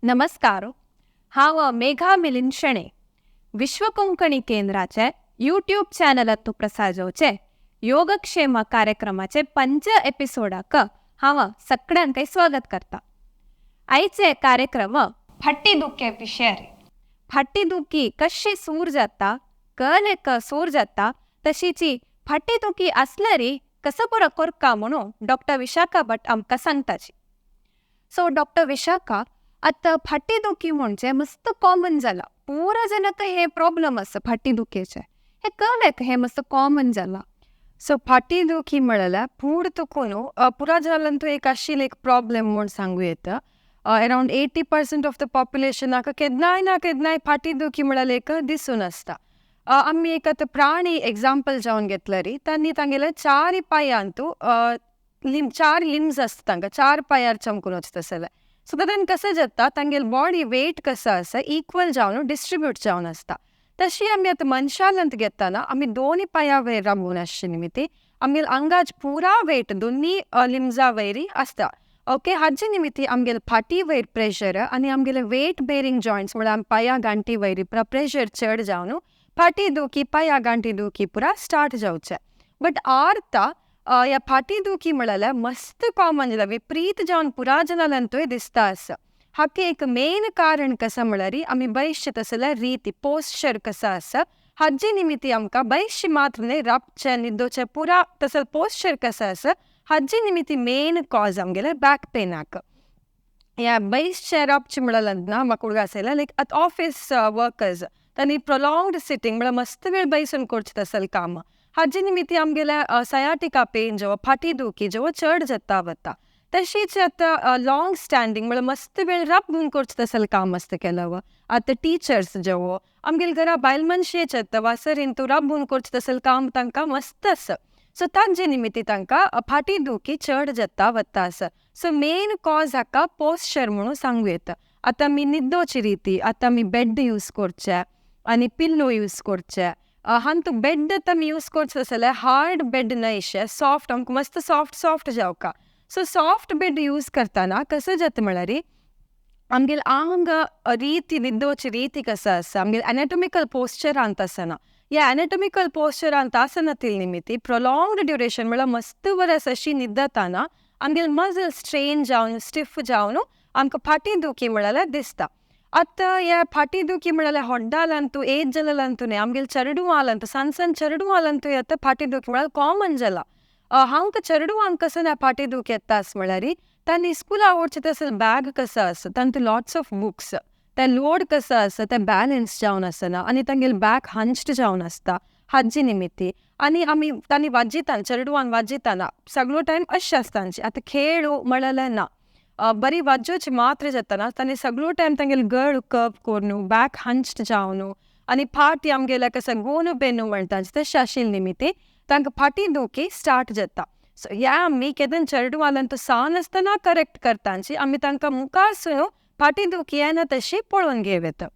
नमस्कार. हांव मेघा मिलिंद शेणे, विश्व कोंकणी केंद्राचे यूट्यूब चॅनलांतू प्रसार जावचे योगक्षेम कार्यक्रमाचे पंच एपिसोडाक हांव सगळ्यांकय स्वागत करता. आयचे कार्यक्रम फाटी दुखे विशयार. फाटी दुखी कशी सूर जाता, कलेक सूर जाता, तशीची फाटी दुखी आसल्यारी कसं बरो करका म्हणून डॉक्टर विशाखा भट आमकां सांगताची. सो डॉक्टर विशाखा, आतां फाटी दुखी म्हणजे मस्त कॉमन जाला, पुरा जनाक हे प्रॉब्लम आसा फाटी दुखेचे, हे कलेक हे मस्त कॉमन जाला. सो फाटी दुखी म्हळ्यार पूड तुकून पुरा जालांतू एक आशिल्ली एक प्रॉब्लम म्हूण सांगू येता. अरावंड 80% ऑफ the पॉप्युलेशनाक केन्नाय ना केन्नाय फाटी दुखी म्हळ्यार एक दिसून आसता. आमी एक आतां प्राणी एग्जाम्पल जावन घेतल्यारी तांणी तांगेले चार पांयांतू चार लिम्स आसता, तांकां चार पांयार चमकून वचता जाल्यार सो तातूंत कसं जाता, तांगेले बॉडी वेट कसो आसा इक्वल जावन डिस्ट्रिब्यूट जावन आसता. तशी आमी आतां मनशालंत घेतना आमी दोनी पांया वयर राबून आसचे निमित्ती आमगेले आंगाच पुरा वेट दोनी लिम्सा वयरी आसता. ओके, हाजे निमित्ती आमगेले फाटी वयर प्रेशर आनी आमगेले वेट बेरींग जॉयंट्स म्हळ्यार पांया गांठी वयरी पुरा प्रेशर चड जावन फाटी दुखी पांया गांठी दुखी पुरा स्टार्ट जावचे. बट आर्ता ह्या फाटी दुखी म्हळ्यार मस्त कॉमन जाला, विपरीत जावन पुरा जनालांतूय दिसता आसा. हाका एक मेन कारण कसं म्हळ्यार आमी बैसचे तसले रिती पोस्चर कसो आसा हाजे निमित्ती आमकां बैसचे मात्र न्हय राबचें न्हिदोचें पुरा तसो पोस्चर कसो आसा हाजे निमित्ती मेन कॉज आमगेले बॅक पेनाक. ह्या बैसचें राबचें म्हळ्यार ना म्हाका उडगास आयला लायक आतां ऑफीस वर्कर्स तांणी प्रोलोंग्ड सिटींग म्हळ्यार मस्त वेळ बैसून करचें तसलें काम हाजे निमित्ती आमगेले सयाटिका पेन जेवो फाटी दुखी जेवो चड जाता वता. तशीच आतां लॉंग स्टँडींग म्हळ्यार मस्त वेळ राबून करचें तसलें काम आसता केल्यावर आतां टिचर्स जेवो आमगेले घरा बायल मनशेच येता वासरीन तूं राबून करचें तसलें काम तांकां मस्त आसा. सो तांचे निमित्ती तांकां फाटी दुखी चड जाता वता आसा. सो मेन कॉज हाका पोस्चर म्हणून सांगू येता. आतां आमी न्हिदोची रिती, आतां आमी बेड यूज करचे आनी पिल्लो यूज करचे. हांतू बेड आतां आमी यूज करचे जाल्यार हार्ड बेड न्हय, सॉफ्ट आमकां मस्त सॉफ्ट सॉफ्ट जावका. सो सॉफ्ट बेड यूज करतना कसं जाता म्हळ्यार आमगेले आंग रिती न्हिदोची रिती कसो आसा आमगेले एनाटॉमिकल पोस्चरांत आसना. ह्या एनाटॉमिकल पोस्चरांत आसना ते निमित्ती प्रोलोंग्ड ड्युरेशन म्हळ्यार मस्त वरस अशी न्हिदताना आमगेले मजल स्ट्रेन जावन स्टिफ जावन आमकां फाटी दुखी म्हळ्यार दिसता. आतां ह्या फाटी दुखी म्हळ्यार होड्डालांतू एज जालेलांतू न्हय आमगेले चेडवालांतू सान सान चेडवालांतू आतां फाटी दुखी म्हळ्यार कॉमन जाला. हांकां चेडवांक कसो ना फाटी दुखी येता आस म्हळ्यार तांणी स्कुला व्हरचें तसो बॅग कसो आसा तांतूं लॉट्स ऑफ बुक्स तें लोड कसो आसा तें बॅलन्स जावन आसना आनी तांगेले बॅक हंच्ड जावन आसता हाजे निमित्ती. आनी आमी तांणी वाजयताना चेडवान वाजयताना सगळो टायम अशें आसता तांचे. आतां खेळ म्हळ्यार ना बरी वाजोवची मात्र जाताना तांणी सगळो टायम तांगेले गळ कर्व करून बॅक हंच्ड जावन आनी फाटी आमगेले कसो गोनू बेनू म्हणटा तशें आशिल्ले निमित्ती तांकां फाटी दुखी स्टार्ट जाता. सो ह्या आमी केन्ना चेडवालांतू सान आसतना करेक्ट करतांची आमी तांकां मुखार फाटी दुखी येना तशी पळोवन घेवं येता.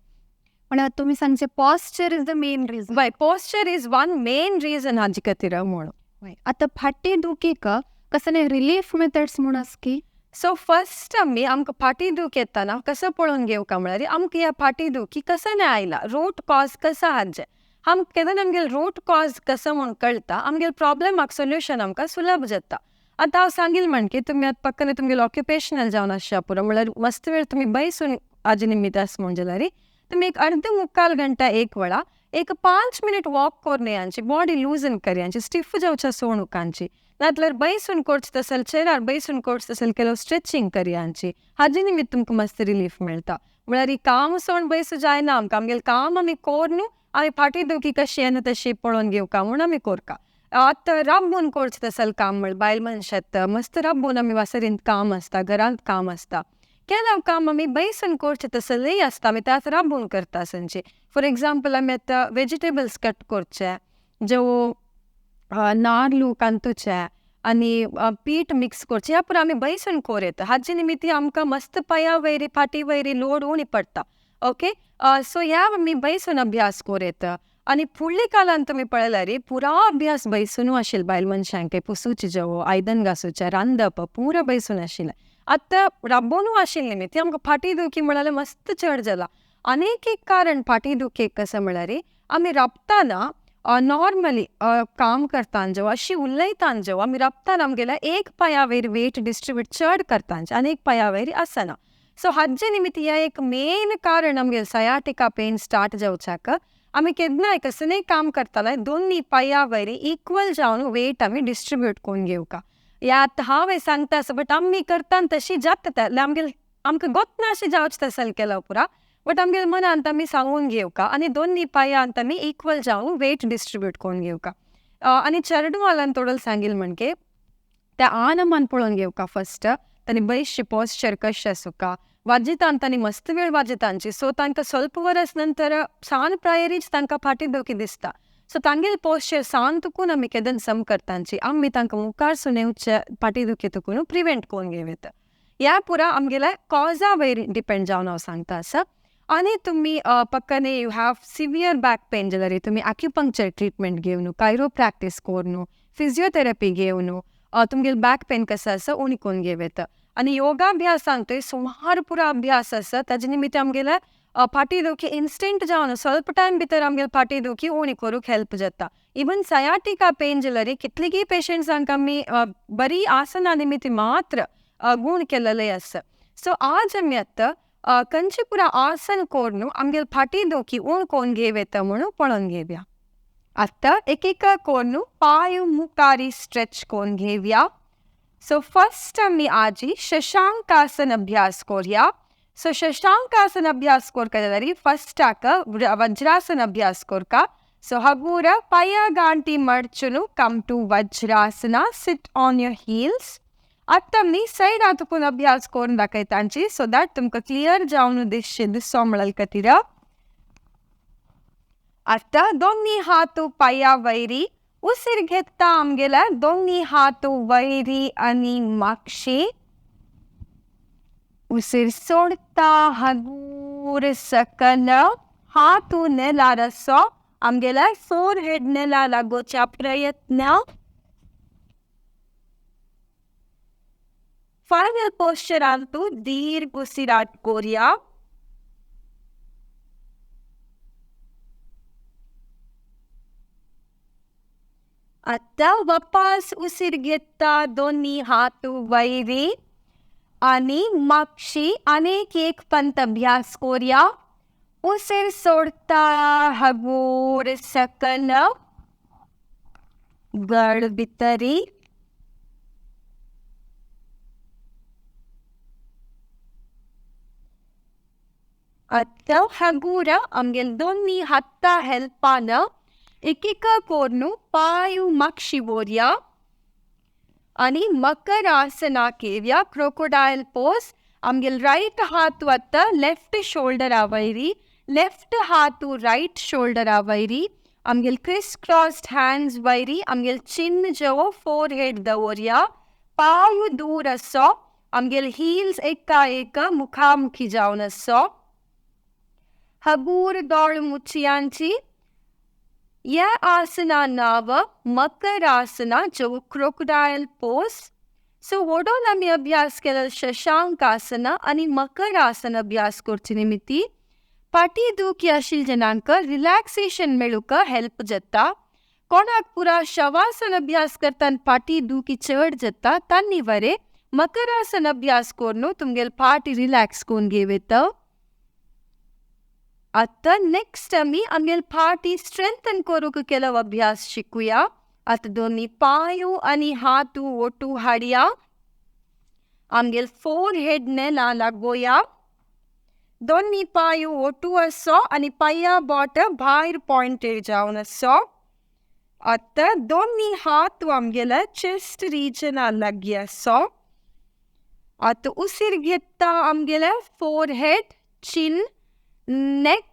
पण तुमी सांगचे posture is the main reason. हय, posture is one main reason हाजे खातीर म्हणून. आतां फाटी दुखीक कसले रिलीफ मेथड्स म्हूण आसा की? सो फर्स्ट आमी आमकां फाटी दूख येतना कसो पळोवन घेवका म्हळ्यार आमकां ह्या फाटी दुखी कसो न्हय आयला, रूट कॉज कसो हाजें आमकां केन्ना आमगेले रूट कॉज कसो म्हूण कळटा आमगेले प्रॉब्लमाक सोल्युशन आमकां सुलभ जाता. आतां हांव सांगील म्हण की तुमी आतां पक्कने तुमगेले ऑक्युपेशनल जावन आसच्या पुरो म्हळ्यार मस्त वेळ तुमी बैसून हाजे निमित्त आसा म्हूण जाल्यार तुमी एक अर्द मुक्काल घंटा एक वेळा एक 5 मिनट वॉक करून यांची बॉडी लूजन करयांची स्टिफ जावच्या सोणुकांची नातल्यार बैसून करचें तसलें चेरार बैसून करचें तसलें केलो स्ट्रेचींग करयांची हाजे निमित्त तुमकां मस्त रिलीफ मेळटा. म्हळ्यार ही काम सोण बैसू जायना आमकां, आमगेलें काम आमी करून आमी फाटी दुखी कशी येना तशी पळोवन घेवका म्हूण आमी करका. आतां राबून करचें तसलें काम म्हळ्यार बायल मनशात मस्त राबून आमी वासरींत काम आसता, घरांत काम आसता, केला काम आमी बैसून करचें तसलेंय आसता आमी त्याच राबून करता संचे. फॉर एग्जाम्पल आमी आतां वेजिटेबल्स कट करचे जेवो नार्लू कांतूचे आनी पीठ मिक्स करचें ह्या पुरो आमी बैसून कोर येता. हाजे निमित्ती आमकां मस्त पांया वयरी फाटी वयरी लोड उणी पडटा. ओके, सो ह्या आमी बैसून अभ्यास कोर येता. आनी फुडल्या काळान तुमी पळयल्यार पुरा अभ्यास बैसून आशिल्लो बायल मनशांक पुसूची जेवो आयदन घासूचें रांदप पुरा बैसून आशिल्लें. आतां राबोनू आशिल्ली निमित्त आमकां फाटी दुखी म्हळ्यार मस्त चड जाला. आनीक एक कारण फाटी दुखेक कसं म्हळ्यार आमी राबताना नॉर्मली काम करताना जेव्हा अशी उलयताना जेव्हा आमी राबताना आमगेल्या एक पांयावयर वेट डिस्ट्रिब्यूट चड करतांचे आनी एक पांयावयर आसना. सो हाजे निमित्त हें एक मेन कारण आमगेले सयाटिका पेन स्टार्ट जावच्याक. आमी केन्नाय कसलेंय काम करतना दोन्ही पांयावयर इक्वल जावन वेट आमी डिस्ट्रिब्यूट करून घेवका. या आतां हांव सांगता आसा बट आमी करता तशी जाता आमगेले आमकां गोतना अशें जावचें तशें केला पुरा बट आमगेले मनांत आमी सांगून घेवका आनी दोन्ही पांयांत आमी इक्वल जावन वेट डिस्ट्रिब्यूट करून घेवका. आनी चेडवाल्यान थोडो सांगील म्हणजे त्या आनमान पळोवन घेवका फर्स्ट तांणी बरीचशी पॉस्चर कशें आसूका वाजितान तांणी मस्त वेळ वाजितांची सो तांकां स्वल्प वरस नंतर सान प्रायरीच तांकां फाटी दुखी दिसता. सो तांगेले पॉस्चर सान तुकून आमी केदन सम करतांची आमी तांकां मुखार सून येवचे फाटी दुखी तुकून प्रिवेंट करून घेवं येता. ह्या पुरा आमगेल्या कॉजा वयर डिपेंड जावन हांव सांगता आसा. आनी तुमी पक्काने you have severe back pain जाल्यार तुमी एक्युपंक्चर ट्रिटमेंट घेवन कायरो प्रॅक्टीस करून फिजियोथेरपी घेवन तुमगेले बॅक पेन कसो आसा उणी करून घेवं येता. आनी योगाभ्यासांतूय सुमार पुरो अभ्यास आसा ताजे निमित्त आमगेले फाटी दुखी इन्स्टंट जावन स्वल्प टायम भितर आमगेले फाटी दुखी उणी करूंक हेल्प जाता. इवन सयाटिका पेन जाल्यार कितलीगी पेशंट्सांक आमी बरी आसना निमित्त मात्र गूण केलेले आसा. सो आज आमी आतां खंयचे पुरा आसन करून आमगेले फाटी दुखी उण करून घेवं येता म्हणून पळोवन घेवया. आतां एक एक करून पांय मुखारी स्ट्रेच करून घेवया. सो फर्स्ट आमी आजी शशांकासन अभ्यास करूया. सो शशांकासन अभ्यास करता जाल्यार फर्स्टाक वज्रासन अभ्यास करका. सो हगूर पांया गांठी मडचून come to Vajrasana, sit on your heels. आतां आमी सायडा तुकून अभ्यास करून दाखयतांची सो that तुमकां क्लियर जावन दिसचे दिसो म्हणल खातीर. आतां दोन्ही हात पांया वयरी उसीर घेता आमगेल्या दोन्ही हात वयरी आनी मागशी उसीर सोडता हगूर सकल हात नेलार असो आमगेल्या फोरहेड नेला लागोवच्या प्रयत्न. फायनल पोस्चरांतू दीर्घ उसिराट कोरया. आतां वापस उसीर घेता दोन्ही हात वयरी आनी मागशी आनीक एक पंत अभ्यास कोरया. उसीर सोडता हगूर सकल गळ भितरी. आतां हगूर आमगेले दोन्ही हाता हेल्पान एक एक करून पांय मागशी व्हरया आनी मकरासना घेवया क्रोकोडायल पोज. आमगेले रायट हात वता लेफ्ट शोल्डरा वयरी, लेफ्ट हात रायट शोल्डरा वयरी, आमगेले क्रिस क्रॉस्ड हँड्स वयरी, आमगेले चिन्न जेवो फोरहेड दवरया, पांय दूर असो, आमगेले हिल्स एका एका मुखामुखी जावन असो, हगूर दोळ मुचियांची. या आसना नाव मकरासना जो क्रोकोडायल पोज. सो वडोल आमी अभ्यास केलो शशांकासना आनी मकरासन अभ्यास करचे निमित्ती फाटी दुखी आशिल्ले जनांक रिलॅक्सेशन मेळूंक हेल्प जाता. कोणाक पुरा शवासन अभ्यास करतना फाटी दुखी चड जाता तांणी बरें मकरासन अभ्यास करून तुमगेले फाटी रिलॅक्स करून घेवं येता. आतां नेक्स्ट आमी आमगेले फाटी स्ट्रेंथन करूंक केलो अभ्यास शिकुया. आतां दोनी पांय आनी हात ओटू हाडया, आमगेले फोरहेड नेला लागोया, दोनी पांय ओटू असो आनी पांया बोट भायर पॉयंटेड जावन असो. आतां दोनी हात आमगेले चेस्ट रिजना लागीं असो. आतां उसीर घेता आमगेले forehead, chin, neck,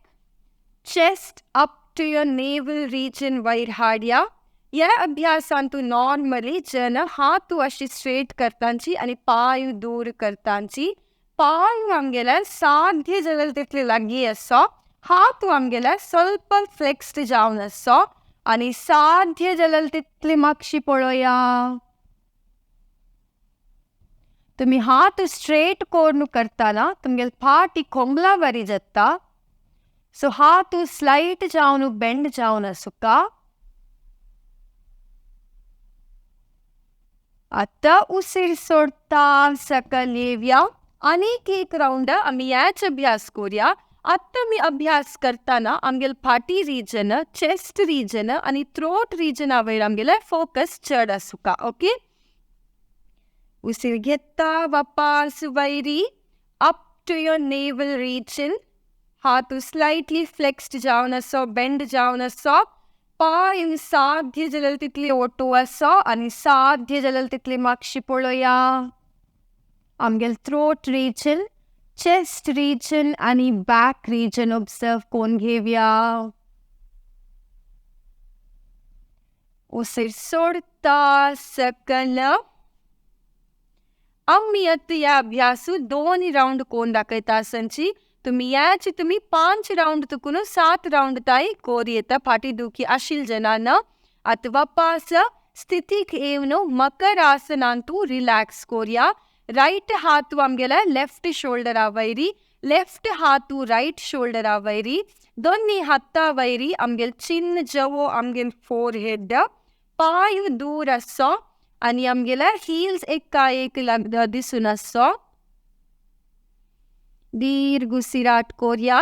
chest up to your navel region वयर हाडया. ह्या अभ्यासांतू नॉर्मली जन हात अशी स्ट्रेट करतांची आनी पांय दूर करतांची. पांय आमगेले साध्य जाल्यार तितले लागीं असो, हात आमगेले स्वल्प फ्लेक्स्ड जावन असो आनी साध्य जाल्यार तितले मागशी पळोवया. तुम्ही हात स्ट्रेट कोरून करताना तुमगेल फाटी कोंबला वरी जाता. सो हात स्लाइट जावन बेंड जावन आसुका. आतां उशीर सोडता सकयल येवया. आनीक एक रावंड आमी ह्याच अभ्यास करूया. आतां आमी अभ्यास करतना आमगेल फाटी रिजन, चेस्ट रिजन आनी थ्रोट रिजना वयर आमगेले फोकस चड आसुका. ओके, उशीर घेता वापास वयरी up to your navel region. हात स्लाइटली फ्लेक्स्ड जावन आसो, बेंड जावन आसो. पांय साध्य जाल्यार तितली ओटो आसो आनी साध्य जाल्यार तितली मागशी पळोवया. आमगेल थ्रोट रिजन, चेस्ट रिजन आनी बॅक रिजन ऑब्जर्व करून घेवया. उशीर सोडता सकयल. आमी आतां ह्या अभ्यासू दोन रावंड कोण दाखयता आसनची. तुम्ही याची तुम्ही 5 रावंड तुकून 7 रावंड ताई कोर येता फाटी दुखी आशिल जनाना. आतां वापास स्थितीक येवन मकर आसनांतू रिलॅक्स कोरया. रायट हात आमगेले लेफ्ट शोल्डरा वयरी, लेफ्ट हात रायट शोल्डरा वयरी, दोन्ही हाता वयरी आमगेल चिन्न जवो आमगेल फोर हेड, पांय दूर आसो आनी आमगेले हील्स एका एक दिसून आसो. दीर्घ उसिराट कोरया.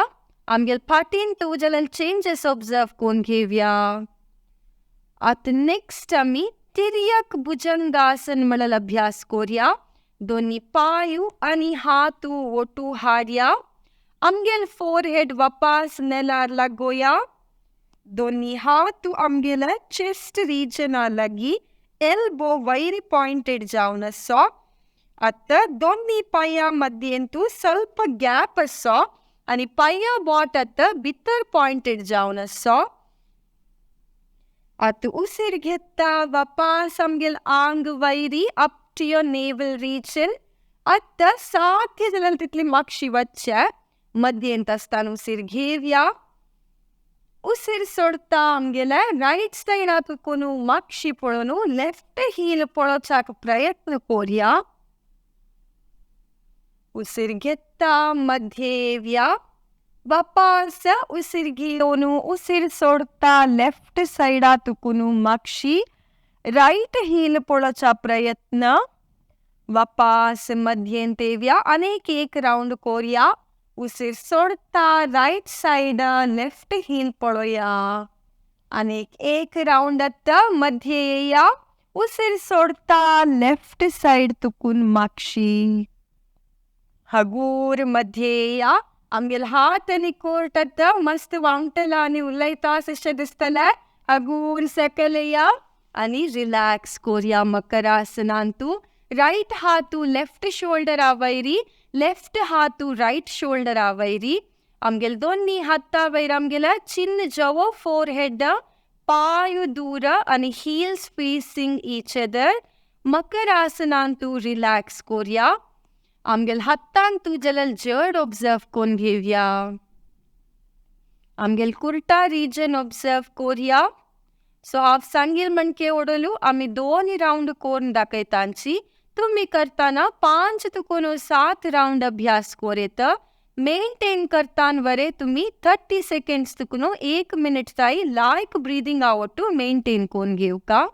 आमगेल फाटीन तूं जाल्यार चेंजीस ऑब्जर्व करून घेवया. आतां नेक्स्ट आमी तिर्यक भुजंगासन म्हणल्यार अभ्यास कोरया. दोन्ही पांय आनी हात ओटू हाडया. आमगेल फोरहेड वापास नेलार लागोया. दोन्ही हात आमगेले चेस्ट रिजना लागी, एल्बो वैरी पॉइंटेड जावन आसो. आतां दोन्ही पांया मध्येंतू ಸ್ವಲ್ಪ ग्याप आसो आनी पांया बोट आतां भितर पॉइंटेड जावन आसो. आतां उशीर घेता वापास आमगेल आंग वयरी up to your navel region. आतां साध्य जाल्यार तितली मागशी वचचे. मध्येंत आसतना उशीर घेवया. उशीर सोडता आमगेले रायट सायडाक कोणू मागशी पळोवन लेफ्ट हील पळोवपाक प्रयत्न कोरया. उशीर घेता मध्ये येवया. वापास उशीर घेवन उशीर सोडता लेफ्ट सायडा तुकून मागशी रायट हील पळोवचा प्रयत्न. वापास मध्येंत येवया. आनीक एक रावंड कोरया. उशीर सोडता रायट सायड लेफ्ट हील पळोवया. आनीक एक रावंड आतां मध्ये येया. उशीर सोडता लेफ्ट सायड तुकून मागशी हगूर मध्ये येया. आमगेल हात आनी कोर्ट आतां मस्त वांगटला आनी उलयता अशें दिसतलें. हगूर सकयल येया आनी रिलॅक्स कोरया मकरासनांतू. रायट हातू लेफ्ट शोल्डरा वयरी, लेफ्ट हातू रायट शोल्डरा वयरी. आमगेल दोन्ही हाता वयर आमगेले चिन्न जवो फोरहेड, पांय दूर आनी हील्स फेसिंग ईच अदर. मकरासनांतू रिलॅक्स कोरया. आमगेल हातांतू जाल्यार जड ऑब्जर्व करून घेवया. आमगेल कुर्टा रिजन ऑब्जर्व कोरया. सो हांव सांगील म्हणके ओडलू आमी दोन रावंड करून दाखयतांची. तुम्ही करताना 5 तुकून 7 रावंड अभ्यास कोरेत. मेंटेन करतान वरे तुम्ही 30 सेकंड्स तुकून 1 मिनिट ताई लायक ब्रीदिंग आवटू मेंटेन करून घेवका.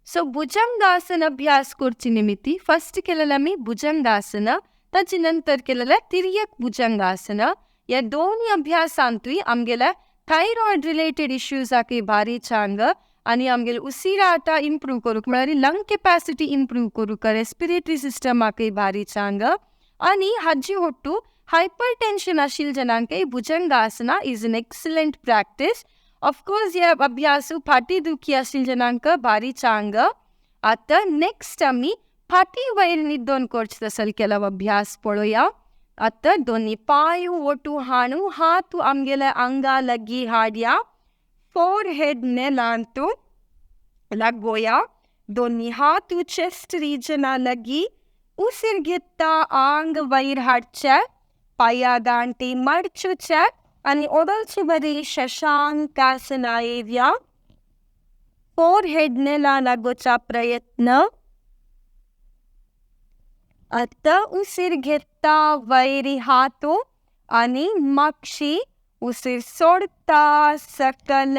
सो भुजंगासन अभ्यास करची निमित्ती फर्स्ट केलेलं आमी भुजंगासन, ताचे नंतर केलेलं तिर्यक भुजंगासन. ह्या दोन्ही अभ्यासांतूय आमगेल्या थायरॉयड रिलेटेड इश्यूजाकय भारी चांग आनी आमगेले उसिराटा इम्प्रूव करूंक म्हळ्यार लंग कॅपॅसिटी इम्प्रूव करूंक, रेस्पिरेटरी सिस्टमाकय भारी चांग. आनी हाजी ಒಟ್ಟು हायपर टेन्शन आशिल्ल्या जनांकय Bhujangasana is an excellent practice. Of course ह्या अभ्यासू फाटी दुखी आशिल्ल्या जनांक भारी चांग. आतां नेक्स्ट आमी फाटी वयर न्हिदोन करचे तसल केला अभ्यास पळोवया. आतां दोनी पांय ओटू हाणू हात आमगेल्या आंगा लागीं हाडया. फोरहेड नेलांतू लागोया. दोनी हात चेस्ट रिजना लागीं. उशीर घेता आंग वयर हाडचे, पांया दांटी मडचुचे आनी ओडलचे बरी शशांकासना येवया. फोरहेड नेला लागोवचा प्रयत्न. आतां उशीर घेता वयरी हातू आनी मागशी उशीर सोडता सकल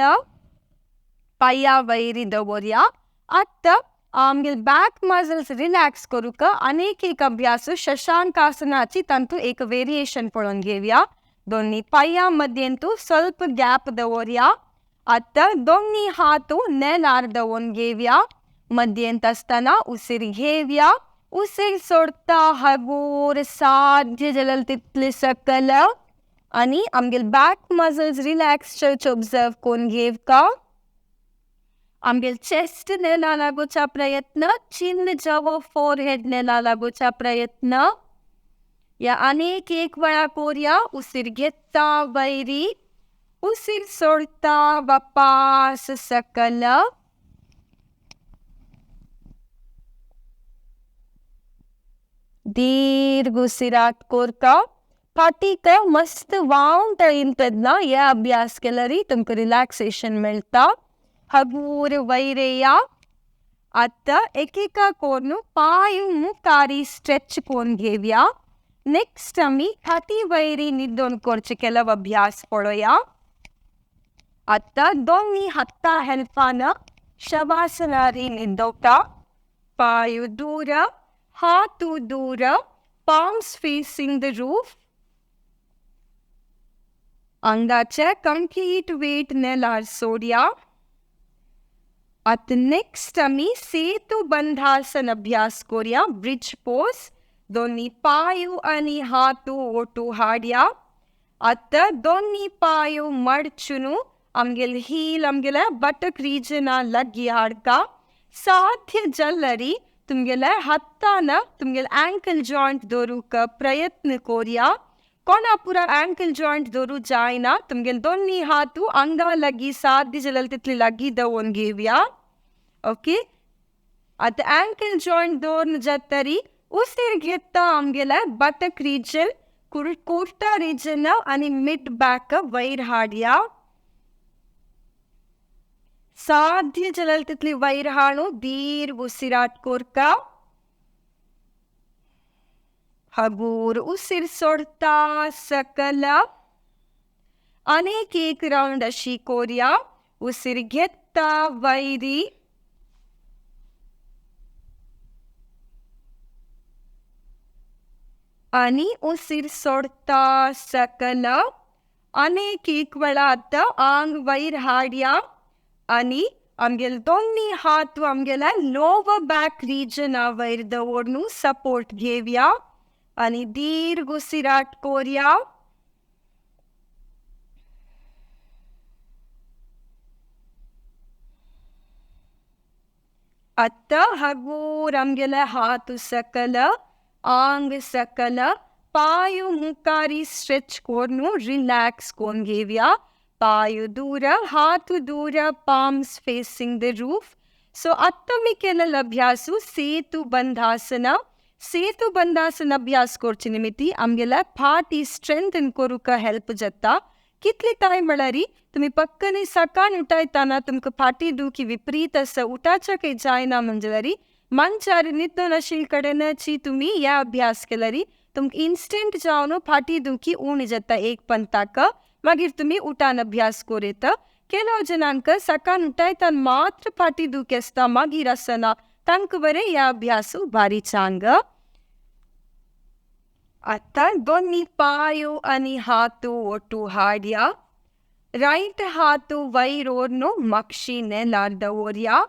पांया वयरी दवरया. आतां आमगे बॅक मसल्स रिलॅक्स करूंक आनीक एक अभ्यास शशांकासनाची तातूंत एक वेरिएशन पळोवन घेवया. दोन्ही पांया मदीं स्वल्प गॅप दवरया. आतां दोन्ही हातू नेलार दवरून घेवया. मदींत आसतना उशीर घेवया उशीर सोडता हगूर साध्य जाल्यार तितले सकल आनी आमगे बॅक मसल्स रिलॅक्स जावचे ऑब्जर्व करून घेवका. आमगे चेस्ट नेला लागोवचा प्रयत्न, चिन्न जावो फोरहेड नेला लागोवचा प्रयत्न. या आनीक एक वेळा कोरया. उशीर घेता वयरी उशीर सोडता वापास सकल. दीर्घ उसिरात कोरता. फाटीक मस्त वावंट येयला तेन्ना हे अभ्यास केल्यार तुमकां रिलॅक्सेशन मेळटा. हगूर वयरेया. आतां एकेका कोरून पांय मुखारी स्ट्रेच करून घेवया. नेक्स्ट आमी फाटी वयरी न्हिदोन करचे केलो अभ्यास पळोवया. आतां दोन्ही हाता हेल्पान शवासनारी न्हिदोवता. पांय दूर, हातू दूर, पाम्स फेसिंग the roof. आंगाचे कंप्लीट वेट नेलार सोडया. आतां नेक्स्ट आमी सेतु बंधासन अभ्यास करूया. Bridge pose. दोन्ही पांय आनी हातू ओटू हाडया. आतां दोन्ही पांय मडचून आमगेले हील आमगेले बटक रिजना लागीं हाडका. साध्य जाल्यार तुमगेले हातान तुमगेले अँकल जॉयंट दवरूंक प्रयत्न करूया. कोणा पुरा अँकल जॉयंट दवरूं जायना, तुमगेले दोन्ही हातू आंगा लागीं साध्य जाल्यार तितले लागीं दवरून घेवया. ओके, आतां अँकल जॉयंट दवरून जातरी उशीर घेता आमगेले बटक रिजन, कुर्ता रिजन आनी मिड बॅक वयर हाडया. साध्य जाल्यार तितली वयर हाडून दीर्घ उसिरात कोरका. हगूर उशीर सोडता सकल. आनीक एक रावंड अशी कोरया. उशीर घेता वयरी आनी उशीर सोडता सकल. आनीक एक वेळा आतां आंग वयर हाडया आनी आमगेले दोन्ही हात आमगेले लोवर बॅक रिजना वयर दवरून सपोर्ट घेवया आनी दीर्घ उसिरात कोरया. आतां हगूर आमगेले हात सकल, आंग सकल, पांय मुखारी स्ट्रेच करून रिलॅक्स करून घेवया. पांय दूर, हात दूर, palms facing the roof. So आतां मी केलेलो अभ्यास सेतु बंधासन. सेतु बंधासन अभ्यास करचे निमित्ती आमगेल्या फाटी स्ट्रेंथन करूंक हेल्प जाता. कितली टायम म्हळ्यार तुमी पक्कनी सकाळ उठायतना तुमकां फाटी दुखी विपरीत आसा, उठाच्या काही जायना म्हणजे मांचार न्हिदून आशिल्ले कडेनची तुमी हे अभ्यास केल्यार तुमकां इन्स्टंट जावन फाटी दुखी उणी जाता एक पंताक. मागीर तुमी उठान अभ्यास करूं येता. ಕೆಲವು ಜನಾंक सकाळ उठायतना मात्र फाटी दुखी आसता, मागीर आसना, तांकां बरें हे अभ्यास भारी चांग. आतां दोन्ही पांय आनी हातू ओटू हाडया. रायट हातू वयर व्हरून मागशी नेलार दवरया.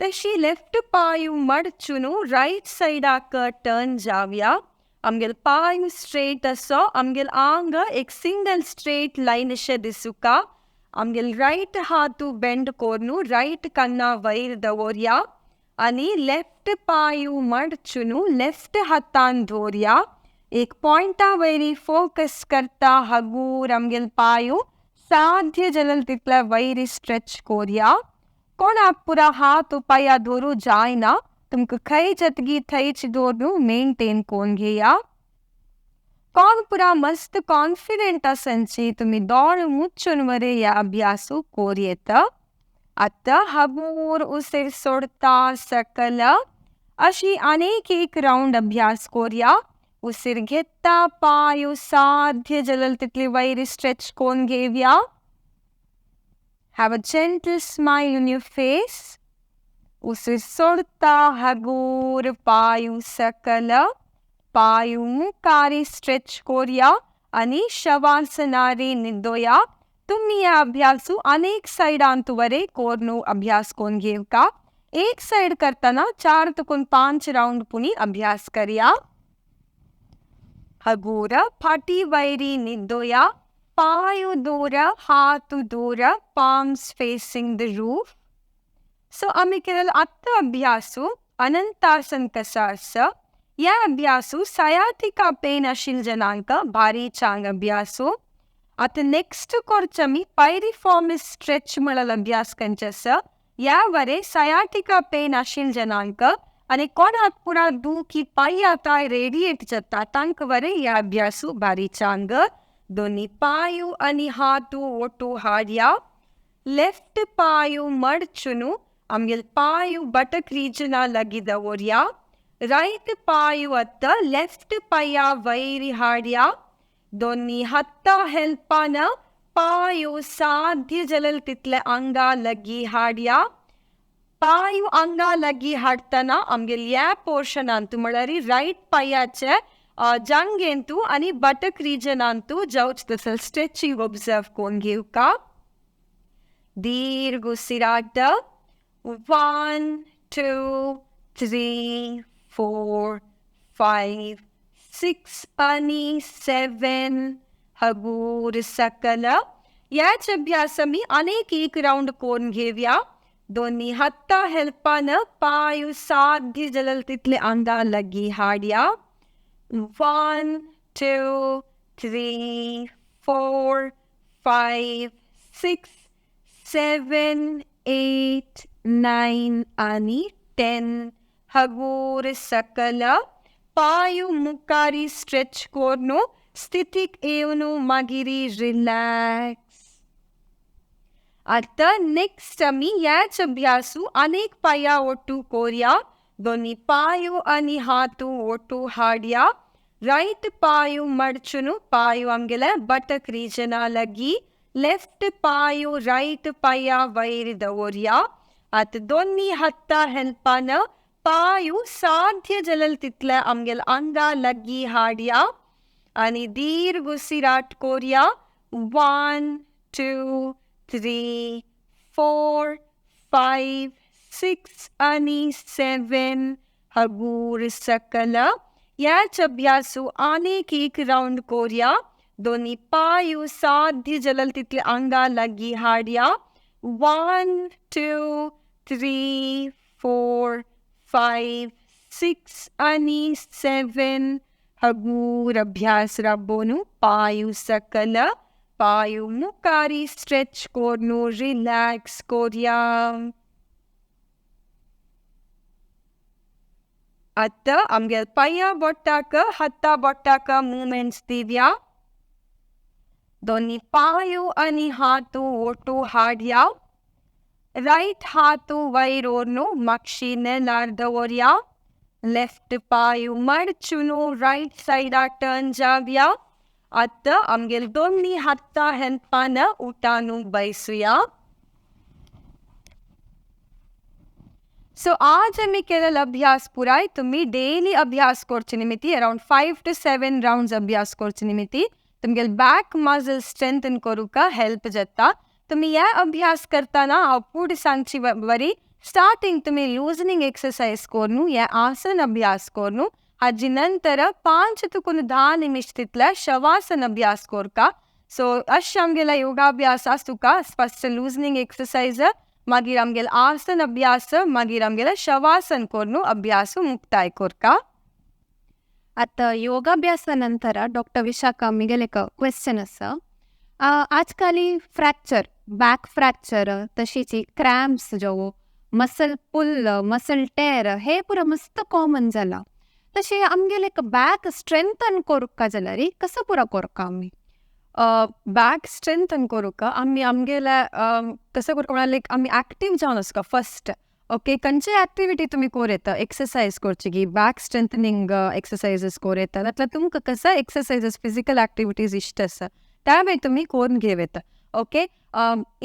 तशी लेफ्ट पांय मडचून रायट सायडाक टर्न जावया. आमगेले पांय स्ट्रेट आसो, आमगेले आंग एक सिंगल स्ट्रेट लायन अशें दिसुका. आमगेले रायट हातू बेंड करून रायट कन्ना वयर दवरया आनी लेफ्ट पांय मडचून लेफ्ट हातान दवरया. एक पॉयंटा वयरी फोकस करता हगूर आमगेले पांय साध्य जाल्यार तितले वयर स्ट्रेच कोरया. कोणाक पुरा हात पांया दवरूं जायना, तुमकां खंय जातगी थंयच दवरून मेनटेन करून घेया. कोण पुरा मस्त कॉन्फिडंट आसनची तुमी दोळ मुचून बरे ह्या अभ्यास करूं येता. आतां हगूर उशीर सोडता सकल. अशी अनेक एक राउंड अभ्यास कोरया. उशीर घेता पायो साध्य जलल तितली वयर स्ट्रेच कोन घेवया. Have a gentle smile on your face. उशीर सोडता हगूर पायो सकल पायो मुखारी स्ट्रेच कोरया आणि शवासनारी निदोया. तुम्ही या अभ्यासू अनेक साइडांतु वरे कोरनु अभ्यास कोन घेवका. एक साइड करताना 4 तुकून 5 राउंड पुनी अभ्यास करिया. हगूर फाटी वैरी निदोया. पायो दूर हात दूर palms facing the roof. So आम्ही केलेलो आत्ता अभ्यासू अनंतासन कसा आसा. या अभ्यासू सयाटिका पेन आशिल्ल्या जनांक भारी चांग अभ्यासू. आता नेक्स्ट कोर्च आमी पायरिफॉर्मिस स्ट्रेच म्हळ्यार अभ्यास करचे आसा. या वरे सयाटिका पेन आशिल्ल्या जनांक आनी कोणाक पुरा दुखी पांय आतां रेडिएट जाता तांकां वरे ह्या अभ्यासू भारी चांग. दोनी पांयो आनी हातू ओटू हाडया. लेफ्ट पांयो मडचुनू आमगेले पांयो बटक रिजना लागीं दवरया. रायट पांयो आतां लेफ्ट पांया वयर हाडया. दोनी हाता हेल्पान पांयो साध्य जलल तितले आंगा लागीं हाडया. पांयो आंगा लागीं हाडटना आमगेले ह्या पोर्शनांतू म्हळ्यार रायट पांयाचे जांगेंतू आनी बटक रिजनांतू जावच तसो स्ट्रेचिंग ऑब्जर्व करून घेवका. दीर्घ उसिराट. 1 2 3 4 5 6 आनी 7. हगूर सकल. याच अभ्यास आमी अनेक एक राउंड करून घेवया. दोनी हाता हेल्पान पांयो साध्य जलल तितले आंगा लागीं हाडया. 1 2 3 4 5 6 7 8 9 आनी 10. हगूर सकल. पांयो मुखारी स्ट्रेच कोरनू स्थितीक येवनू मागीर रिलॅक्स. आतां नेक्स्ट आमी ह्याच अभ्यासू अनेक पांया ओटू कोरया. दोनी पांयो आनी हातू ओटू हाडया. रायट पांयो मडचुनू पांयो आमगेले बटक रिजना लागीं. लेफ्ट पांयो रायट पांया वयर दवरया. आतां दोनी हाता हेल्पान पांयो साध्य जलल तितले आमगेले आंगा लागीं हाडया आनी दीर्घ उसिराट कोरया. 1 2 3 4 5 6 आनी 7. हगूर सकल. ह्याच अभ्यासू आनीक एक राउंड कोरया. दोनी पांयो साध्य जलल तितले आंगा लागीं हाडया. 1 2 3 4 5 6 आनी 7. हगूर अभ्यास राबोवनू पांयो सकल पांयो मुखारी स्ट्रेच कोरनू रिलॅक्स कोरया. आतां आमगेले पांया बोटाक हाता बोटाक मुवमेंट्स दिवया. दोनी पांयो आनी हातू ओटू हाडया. रायट हातू वयर ओरनू मागशी नेलार दवरया. लेफ्ट पांयो मडचुनू रायट सायडा टर्न जावया. आतां आमगेले दोनी हाता हेल्पान उठानू बैसुया. सो आज आमी केलेलो अभ्यास पुराय तुमी डेली अभ्यास करचे निमित्ती अरावंड 5 to 7 rounds अभ्यास करचे निमित्ती तुमगेले बॅक मजल स्ट्रेंथन करूंक हेल्प जाता. तुमी हे अभ्यास करतना हांव फुडें सांगची बरी स्टार्टिंग तुमी लुजनींग एक्सरसायज करून हे आसन अभ्यास करून हाजी नंतर 5 तुकून 10 निमिश तितले शवासन अभ्यास करका. सो अशें आमगेलो योगाभ्यास आसा तुका फस्ट लुजनींग एक्सरसायज मागीर आमगेलो आसन अभ्यास मागीर आमगेलो शवासन करून अभ्यास मुक्ताय करका. आतां योगाभ्यासा नंतर डॉक्टर विशाखा मिगेले एक क्वेश्चन आसा. आजकाल फ्रॅक्चर बॅक फ्रॅक्चर तशीच क्रॅम्प्स जो मसल पुल मसल टेर हे पुरा मस्त कॉमन जाला. तशें आमगेले एक बॅक स्ट्रेंथन करूंक जाल्यार कसो पुरा करका आमी? बॅक स्ट्रेंथन करूंक आमी आमगेले कसो करता म्हळ्यार लायक आमी एक्टीव जावन आसता फस्ट. ओके, खंयचे एक्टिविटी तुमी कोर येता, एक्सरसायज करची की बॅक स्ट्रेंथनिंग एक्सरसायजीस कोर येता, नातल्यार तुमकां कसो एक्सरसायजीस फिजिकल एक्टिविटीज इश्ट आसा त्या मागीर तुमी करून घेव येता. ओके,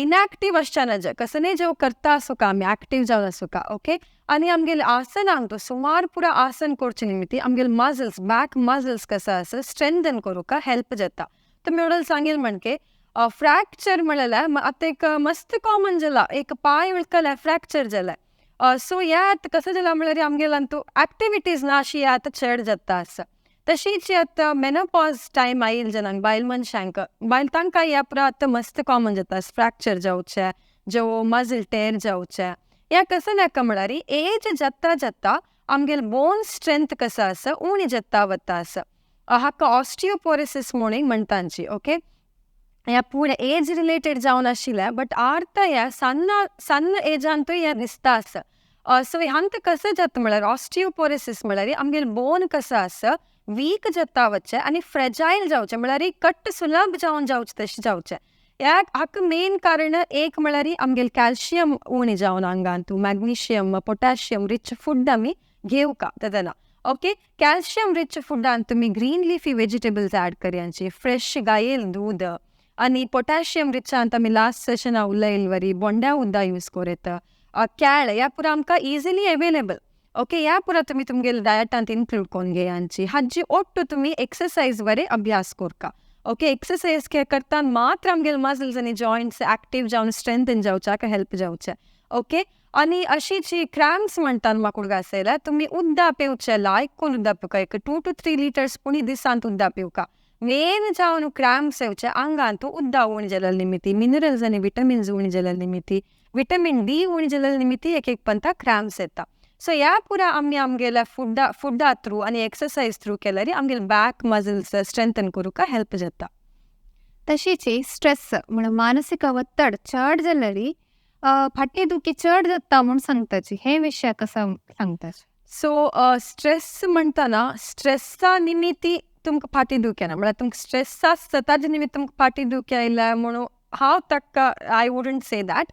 इनएक्टीव आसच्या नज, कसं जेव करता आसूं का आमी एक्टीव जावन आसूं का. ओके, आनी आमगेले आसनांक तो सुमार पुरा आसन करचे निमित्ती आमगेले मजल्स, बॅक मजल्स कसो आसा स्ट्रेंथन करूंक हेल्प जाता. तुमी एवढं सांगेल म्हणके फ्रॅक्चर म्हणल्यार आतां एक मस्त कॉमन जाला, एक पांय उळकले फ्रॅक्चर जाला. सो ह्या आतां कसं जाला म्हणल्यार आमगेले अंतू एक्टिविटीज ना अशी आतां चड जाता आसा. तशीच आतां मेनोपॉज टायम आयल जनांक, बायल मनशांक, बायल तांकां ह्या पुरा आतां मस्त कॉमन जाता फ्रॅक्चर जावचे, जो मजल टेर जावचे. ह्या कसं नाका म्हळ्यार एज जाता जाता आमगेले बोन स्ट्रेंथ कसो आसा उणी जाता वता आसा. हाका ऑस्टियोपोरोसिस म्हणून म्हणटांची. ओके, ह्या पूण एज रिलेटेड जावन आशिल्लें, बट आर्थ ह्या सन्न सन्न एजांतूय हें दिसता आसा. सो हांकां कसं जाता म्हळ्यार ऑस्टियोपोरोसिस म्हळ्यार आमगेले बोन कसो आसा वीक जाता वचचें आनी फ्रेजायल जावचें, म्हळ्यार कट्ट सुलभ जावन जावचें तशें जावचें. ह्या हाका मेन कारण एक म्हळ्यार आमगेले कॅल्शियम उणें जावन आंगांतू, मॅग्निशियम, पोटॅशियम रिच फूड आमी घेवका तेन्ना. ओके, कॅल्शियम रिच फुडान तुमी ग्रीन लिफी वेजिटेबल्स ऍड करयांची, फ्रेश गायेल दूद, आनी पोटॅशियम रिचांत आमी लास्ट सेशना उलयल वरी बोंड्या उद्दा यूज करूं येता, केळ ह्या पुरा आमकां इजिली अवेलेबल. ओके, ह्या पुरा तुमी तुमगेले डायटांत इन्क्लूड करून घेयांची. हाजी ओट्टू तुमी एक्सरसायज बरे अभ्यास करका. ओके, एक्सरसायज करता मात्र आमगेले मसल्स आनी जॉयंट्स एक्टीव जावन स्ट्रेंथन जावच्याक हेल्प जावचें. ओके, आनी अशीच ही क्रॅम्प्स म्हणटात म्हाका आसयल्यार तुमी उद्दा पिवचें, लायक कोन्न उद्दा पिवका, एक 2 to 3 litres पुणी दिसांत उद्दा पिवका. मेन जावन क्रॅम्प्स येवचे आंगांत उद्दा उणी जाल्ल्या निमित्ती, मिनरल्स आनी विटामिन्स उणी जाल्ल्या निमित्ती, विटामीन डी उणी जाल्ल्या निमित्ती एक एक पंता क्रॅम्प्स येता. सो ह्या पुरा आमी आमगेल्या फुडा थ्रू आनी एक्सरसायज थ्रू केल्यार आमगेले बॅक मसल्स स्ट्रेंथन करूंक हेल्प जाता. तशीच स्ट्रेस म्हण मानसीक ಒತ್ತಡ चड जाल्यार फाटी दुखी चड जाता म्हूण सांगताची, हे विशय कसो सांगताची? सो स्ट्रेस म्हणटना स्ट्रेसा निमित्ती तुमकां फाटी दुखी येना, म्हळ्यार तुमकां स्ट्रेस आसता ताजे निमित्त तुमकां फाटी दुखी आयल्या म्हणून हांव ताका I wouldn't say that,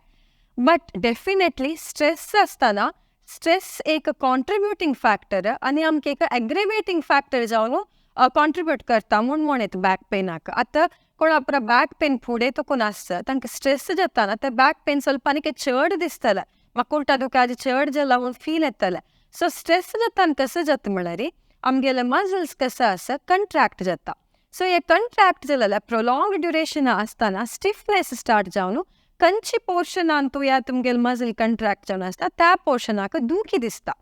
but definitely stress आसतना स्ट्रेस एक कॉन्ट्रिब्युटींग फॅक्टर आनी आमकां एक एग्रेवेटींग फॅक्टर जावन कॉन्ट्रिब्यूट करता म्हूण म्हण येता बॅक पेनाक. आतां कोण आपलो बॅक पेन फुडें तकून आसता तांकां स्ट्रेस जाता ना ते बॅक पेन स्वल्प आनीक चड दिसतलें, म्हाका उल्टा दुखी आजी चड जाला म्हूण फील येतलें. सो स्ट्रेस जाता कसं जाता म्हळ्यार आमगेले मजल्स कसं आसा कंट्रॅक्ट जाता. सो हे कंट्रॅक्ट जाल्यार प्रोलॉंग ड्युरेशन आसतना स्टिफनेस स्टार्ट जावन खंयची पोर्शनान तूं या तुमगेले मजल कंट्रॅक्ट जावन आसता त्या पोर्शनाक दुखी दिसता.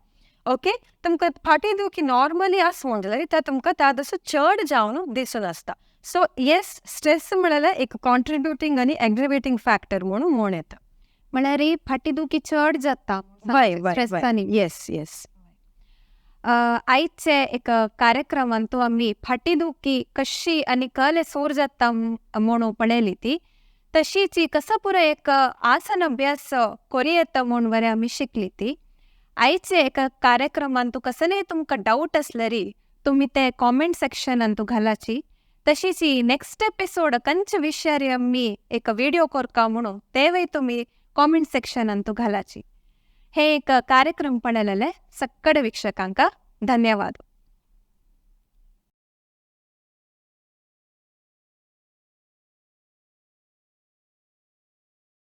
ओके, तुमकां फाटी दुखी नॉर्मली आस म्हण जाल्यार त्या तुमकां त्या तसो चड जावन दिसून आसता. सो येस, स्ट्रेस म्हळ्यार एक कॉन्ट्रिब्युटींग आनी एग्रेवेटींग फॅक्टर म्हणून म्हण येता. म्हळ्यार फाटी दुखी चड जाता स्ट्रेसांनी. येस येस. आयचे एक कार्यक्रमांतू आमी फाटी दुखी कशी आनी कले सूर जाता म्हणून पळयली ती, तशीच कसं पुरो एक आसन अभ्यास करूं येता म्हूण बरें आमी शिकली ती. आयचे एका कार्यक्रमांतू कसलेय तुमकां डावट आसल्यार तुमी ते कॉमेंट सेक्शनांतू घालाची. तशीच नेक्स्ट एपिसोड कंच विशयार आमी एक विडियो करका म्हणून तेवय तुमी कॉमेंट सेक्शनांतू घालाची. हे एक कार्यक्रम पळयलेले सक्कड वीक्षकांक धन्यवाद.